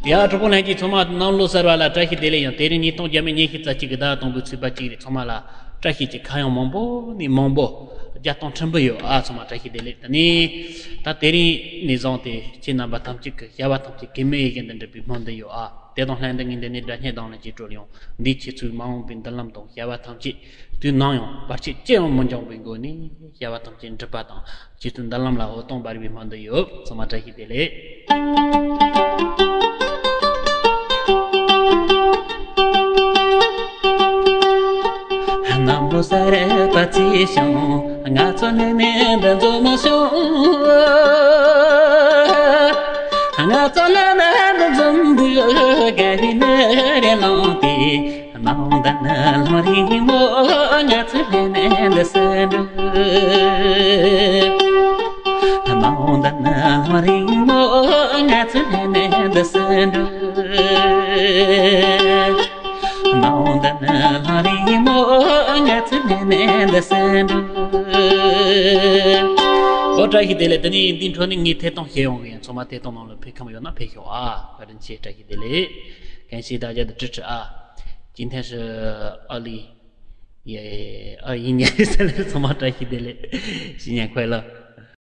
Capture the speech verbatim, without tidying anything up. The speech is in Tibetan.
ཡ། གྲོགས་པོ་ལྷན་རྒྱས་ཚང་མ་གནམ་ལོ་གསར་བ་ལ་བཀྲ་ཤིས་བདེ་ལེགས། ཡང་དེ་རིང་ཉིས་སྟོང་བརྒྱ་མེད་ཉི་ཤུ་རྩ་གཅིག་གི་ཟླ་དང་པོའི་ཚེས་པ་གཅིག་རེད། ཚང་མ་ལ་བཀྲ་ཤིས་ཀྱི་ཁ་གཡང་མང་པོ་ནས་མང་པོ། རྒྱལ་སྟོན་ཕྲན་བུ་ཡོད་ཨ། ཚང་མ་བཀྲ་ཤིས་བདེ་ལེགས། དེ་ནས་ད་དེ་རིང་ནས་བཟུང་སྟེ་ཁྱེད་རྣམ་པ་ཐམས་ཅད་ཀྱི་བྱ་བ་ཐམས་ཅད་གེགས་མེད་ཡིད་བཞིན་དུ་འགྲུབ་པའི་སྨོན་འདུན་ཡོད་ཨ། དེ་དང་ལྷན་དུ་ངས་འདི་ནས་སྒྲ་སྙན་དང་ལེན་གྱི་སྤྲོ་ལེ་ཡོང་། འདིའི་ཁྱེད་ཚོའི་མ་འོངས་པའི་མདུན་ལམ་དང་བྱ་བ་ཐམས་ཅད་དུས་ནམ་ཡང་བར་ཆད་ཅི་ཡང་མི་འབྱུང་བའི་སྒོ་ནས་བྱ་བ་ཐམས་ཅད་འགྲུབ་པ་དང་། ཁྱེད་ཚོའི་མདུན་ལམ་ལ་འོད་སྟོང་འབར་བའི་སྨོན་འདུན་ཡོད། ཚང་མ་བཀྲ་ཤིས་བདེ་ལེགས། ནམ་ལོ་གསར་པ་བརྩིས་ཤིང་། ང་ཚོ་ནི་ནི་འདི་འཛོམས་ཤིང་། ང་ཚོ་ནི་ནི་འདི་འཛོམས་འདུག་དགའ་བའི་ནི་རེ་ལངས་ཏེ། སྣང་ལྡན་ལྷ་རིང་མོ་ང་ཚོ་ལྷན་འདི་སུ་འགྲོ། སྣང་ལྡན་ལྷ་རིང་མོ་ང་ཚོ་ལྷན་འདི་སུ་འགྲོ། སྣང་ལྡན་ལྷ་རིང་མོ་ང་ཚོ་ལྷན་འདི་སུ་འགྲོ། ཨོ། བཀྲ་ཤིས་བདེ་ལེགས། དེ་ནས་འདི་འཕྲོ་ནས་ངས་ཐད་གཏོང་བྱེད་ཡོང་གི་ཡིན། ཚང་མ་ཐད་གཏོང་ནང་ལ་ཕེབས་ཁོམ་ཡོད་ན་ཕེབས་ཤོག་ཨ། བཀའ་དྲིན་ཆེ། བཀྲ་ཤིས་བདེ་ལེགས། 感谢大家的支持啊。今天是二零也二一年，ཚང་མ་བཀྲ་ཤིས་བདེ་ལེགས། 新年快乐！